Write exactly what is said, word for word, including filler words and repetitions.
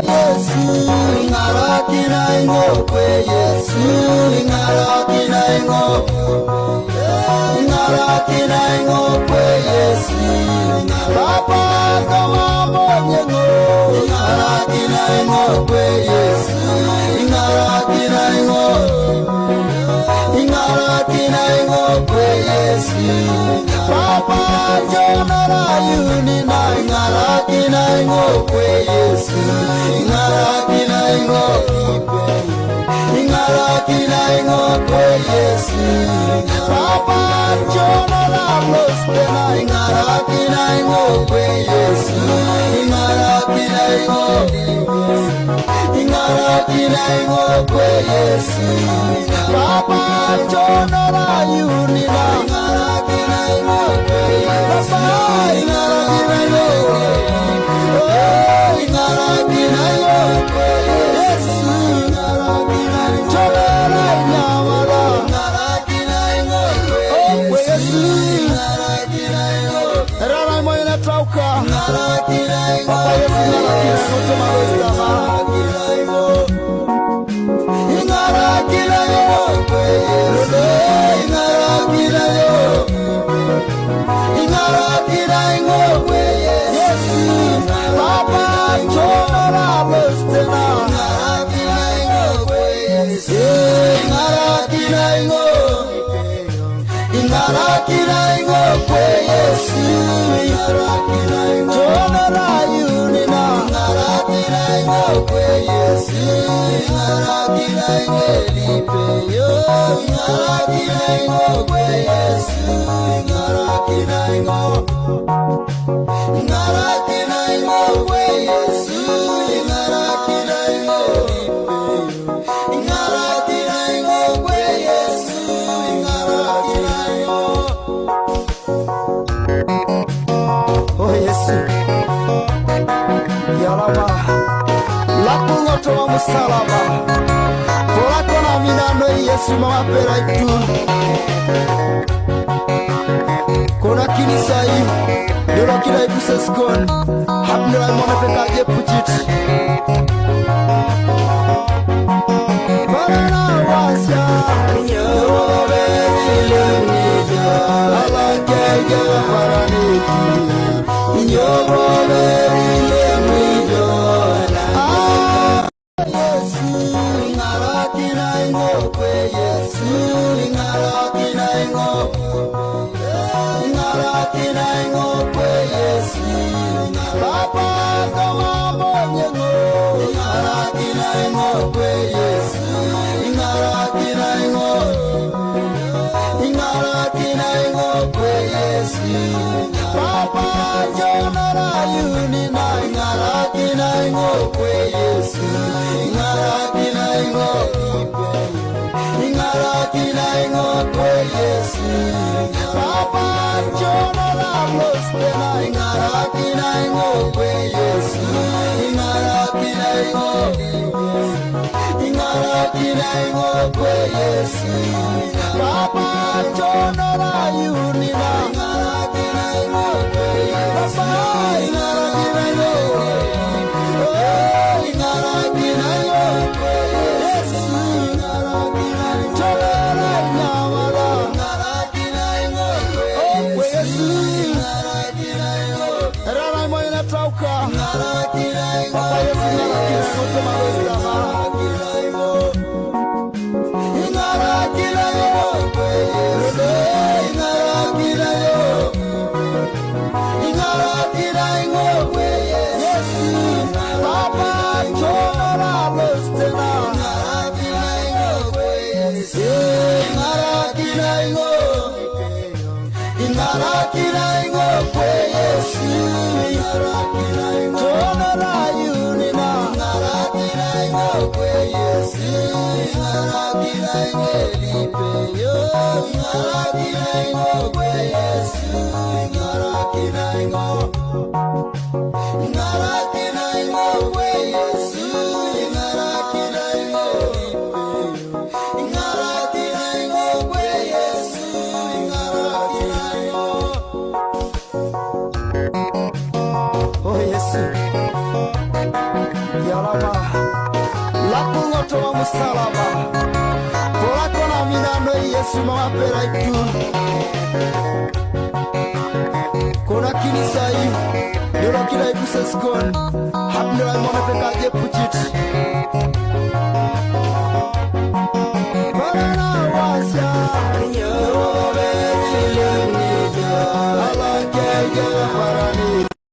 Yesu, ing'arakinae ng'o kwe Yesu, ing'arakinae ng'o. Ing'arakinae ng'o kwe Yesu, Baba kama mbonye ng'o. Ing'arakinae ng'o kwe Yesu, ing'arakinae ng'o. Ing'arakinae ng'o kwe Yesu. Papa, njonora yuni na ing'arakinae ng'o kwe Yesu. Ing'arakinae ng'o. Ing'arakinae ng'o kwe Yesu. Papa, njonora loste na ing'arakinae ng'o kwe Yesu. Ing'arakinae ng'o. Ing'arakinae ng'o kwe Yesu. Baba, njonora yuni na. Ing'arakinae ng'o kwe Yesu. Baba, ing'arakinae ng'o. Oh, ing'arakinae ng'o kwe Yesu. Njonora nyawara. Ing'arakinae ng'o kwe Yesu. Rara moyo natauka. Papa Yesu, ing'arakinae ng'o kwe Yesu. Ing'arakinae ng'o kwe Yesu, ing'arakinae ng'o. Ing'arakinae ng'o kwe Yesu, ing'arakinae ng'o. Yo, ing'arakinae ng'o kwe Yesu, ing'arakinae ng'o. Ing'arakinae ng'o kwe Yesu, ing'arakinae ng'o. Ing'arakinae ng'o kwe Yesu, ing'arakinae ng'o. Oh Yesu. Yalama. Lakung'oto wa musalaba. Polako na minano Yesu mawapela itu. Kona kinisa yi. Dolo kila ibu seskon. Hapnela mona peka je pujit. Barana wasia. Nyobe ile nijo. Ala kege paraniti. Nyobe ile nijo. Ah. Yesu, ing'arakinae ng'o kwe Yesu, ing'arakinae ng'o. Ing'arakinae ng'o kwe Yesu. Baba, kama mbonye ng'o. Ing'arakinae ng'o kwe Yesu. Ing'arakinae ng'o. Ing'arakinae ng'o kwe Yesu. Papa, njonora yuni na ing'arakinae ng'o kwe Yesu. Ing'arakinae ng'o. Ing'arakinae ng'o kwe Yesu. Papa, njonora loste na ing'arakinae ng'o kwe Yesu. Ing'arakinae ng'o. Ing'arakinae ng'o kwe Yesu. Papa, njonora yuni na. Ing'arakinae ng'o kwe Yesu. Papa, ing'arakinae ng'o. Oh, ing'arakinae ng'o kwe Yesu. Njonora nyawara. Ing'arakinae ng'o kwe Yesu. Rara moyo natauka. Papa Yesu, ing'arakinae ng'o kwe Yesu. Laku ngoto wa musalaba. Pola kona mina no Yesu ma wapela itu. Kona kini sai. Dolo kila itu seskon. Hap no la mona peka je pucit.